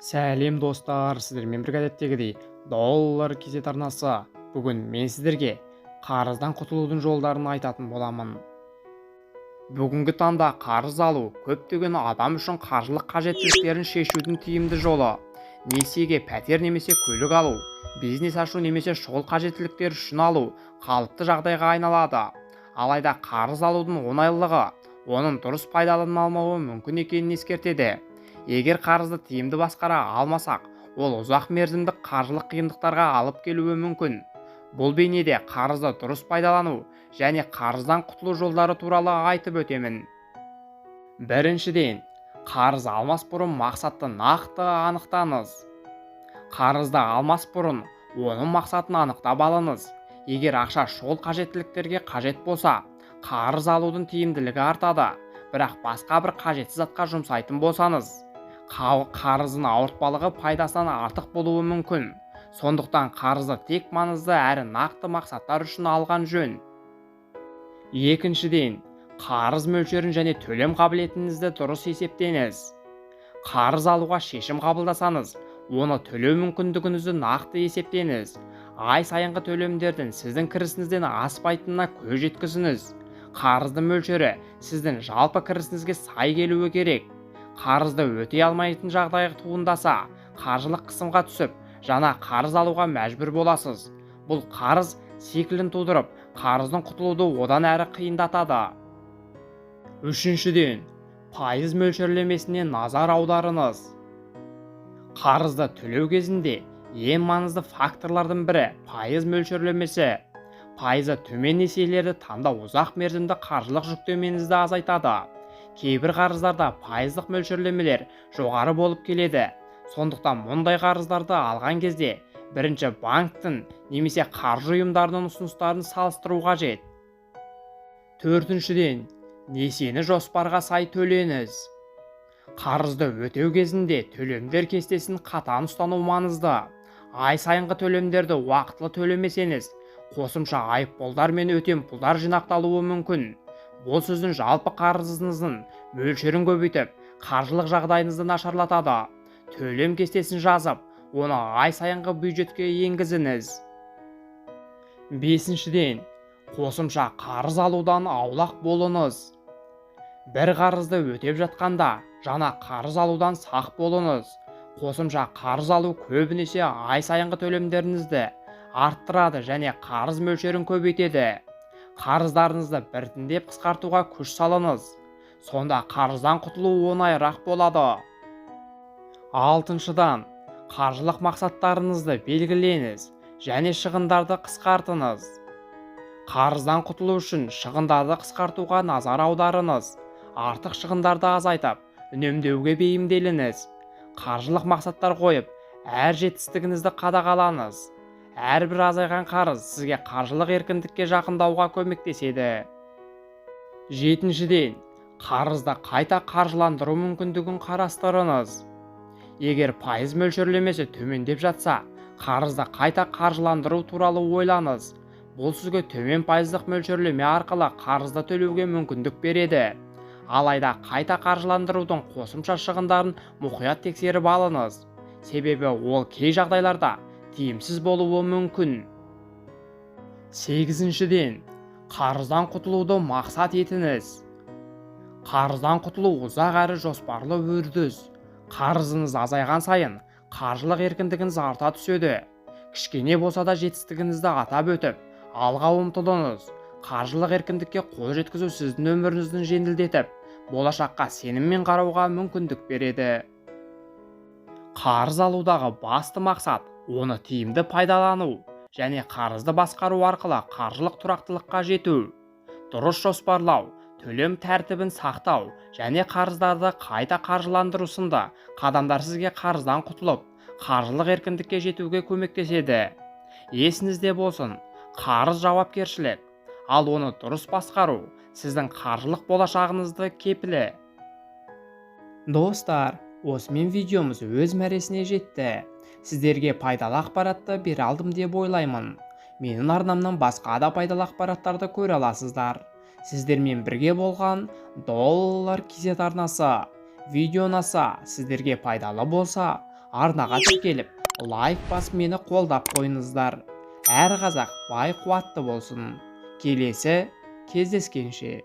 Сәлем, достар! Сіздермен бірге әдеттегідей Доллар KZ арнасы. Бүгін мен сіздерге қарыздан құтылудың жолдарын айтатын боламын. Бүгінгі таңда қарыз алу көптеген адам үшін қаржылық қажеттіліктерін шешудің тиімді жолы. Несиеге пәтер немесе көлік алу, бизнес ашу немесе шұғыл қажеттіліктер үшін алу қалыпты жағдайға айналады. Алайда қарыз алудың оңайлығы оның дұрыс пайдаланылмауы мүмкін екенін ескертеді. Егер қарызды тиімді басқара алмасақ, ол ұзақ мерзімді қаржылық қиындықтарға алып келуі мүмкін. Бұл бейнеде қарызды дұрыс пайдалану және қарыздан құтылу жолдары туралы айтып өтемін. Біріншіден, қарыз алмас бұрын мақсатты нақты анықтаңыз. Қарызды алмас бұрын оның мақсатын анықтап алыңыз. Егер ақша шұғыл қажеттіліктерге қажет болса, қарыз алудың тиімділігі артады. Бірақ басқа бір қажетсіз затқа жұмсайтын болсаңыз, қарыздың ауыртпалығы пайдасынан артық болуы мүмкін. Сондықтан қарызды тек маңызды әрі нақты мақсаттар үшін алған жөн. Екіншіден, қарыз мөлшерін және төлем қабілетіңізді дұрыс есептеңіз. Қарыз алуға шешім қабылдасаңыз, оны төлеу мүмкіндігіңізді нақты есептеңіз. Ай сайынғы төлемдердің сіздің кірісіңізден аспайтынына көз жеткізіңіз. Қарыздың мөлшері сіздің жалпы кірісіңізге сай келуі керек. Қарызды өтей алмайтын жағдай туындаса, қаржылық қысымға түсіп, жаңа қарыз алуға мәжбүр боласыз. Бұл қарыз циклін тудырып, қарыздан құтылуды одан әрі қиындатады. Үшіншіден, пайыз мөлшерлемесіне назар аударыңыз. Қарызды төлеу кезінде ең маңызды факторлардың бірі – пайыз мөлшерлемесі. Пайызы төмен несиелерді таңдау ұзақ мерзімді қаржылық жүктемеңізді азайтады. Кейбір қарыздарда пайыздық мөлшерлемелер жоғары болып келеді. Сондықтан мұндай қарыздарды алған кезде бірінші банктің немесе қаржы ұйымдарының ұсыныстарын салыстыру қажет. Төртіншіден, несиені жоспарға сай төлеңіз. Қарызды өтеу кезінде төлемдер кестесін қатаң ұстану маңызды. Ай сайынғы төлемдерді уақытылы төлемесеңіз, қосымша айыппұлдар мен өтемпұлдар жинақталуы мүмкін. Бұл сіздің жалпы қарызыңыздың мөлшерін көбейтіп, қаржылық жағдайыңызды нашарлатады. Төлем кестесін жазып, оны ай сайынғы бюджетке енгізіңіз. Бесіншіден, қосымша қарыз алудан аулақ болыңыз. Бір қарызды өтеп жатқанда жаңа қарыз алудан сақ болыңыз. Қосымша қарыз алу көбінесе ай сайынғы төлемдеріңізді арттырады және қарыз мөлшерін көбейтеді. Қарыздарыңызды біртіндеп қысқартуға күш салыңыз. Сонда қарыздан құтылу оңайырақ болады. Алтыншыдан, қаржылық мақсаттарыңызды белгілеңіз және шығындарды қысқартыңыз. Қарыздан құтылу үшін шығындарды қысқартуға назар аударыңыз. Артық шығындарды азайтып, үнемдеуге бейімделіңіз. Қаржылық мақсаттар қойып, әр жетістігіңізді қадағалаңыз. Әрбір азайған қарыз сізге қаржылық еркіндікке жақындауға көмектеседі. Жетіншіден, қарызды қайта қаржыландыру мүмкіндігін қарастырыңыз. Егер пайыз мөлшерлемесі төмендеп жатса, қарызды қайта қаржыландыру туралы ойланыңыз. Бұл сізге төмен пайыздық мөлшерлеме арқылы қарызды төлеуге мүмкіндік береді. Алайда қайта қаржыландырудың қосымша шығындарын мұқият тексеріп алыңыз, себебі ол кей жағдайларда тиімсіз болуы мүмкін. Сегізіншіден, қарыздан құтылуды мақсат етіңіз. Қарыздан құтылу – ұзақ әрі жоспарлы үрдіс. Қарызыңыз азайған сайын қаржылық еркіндігіңіз арта түседі. Кішкене болса да жетістігіңізді атап өтіп, алға ұмтылыңыз. Қаржылық еркіндікке қол жеткізу сіздің өміріңізді жеңілдетіп, болашаққа сеніммен қарауға мүмкіндік береді. Қарыз алудағы басты мақсат – оны тиімді пайдалану және қарызды басқару арқылы қаржылық тұрақтылыққа жету. Дұрыс жоспарлау, төлем тәртібін сақтау және қарыздарды қайта қаржыландыру сынды қадамдар сізге қарыздан құтылып, қаржылық еркіндікке жетуге көмектеседі. Есіңізде болсын: қарыз – жауапкершілік, ал оны дұрыс басқару – сіздің қаржылық болашағыңызды кепілі. Достар, осымен видеомыз өз мәресіне жетті. Сіздерге пайдалы ақпаратты бере алдым деп ойлаймын. Менің арнамнан басқа да пайдалы ақпараттарды көре аласыздар. Сіздермен бірге болған Доллар KZ арнасы. Видео ұнаса, сіздерге пайдалы болса, Арнаға тіркеліп, лайк басып, мені қолдап қойыңыздар. Әр қазақ бай қуатты болсын. Келесі кездескенше.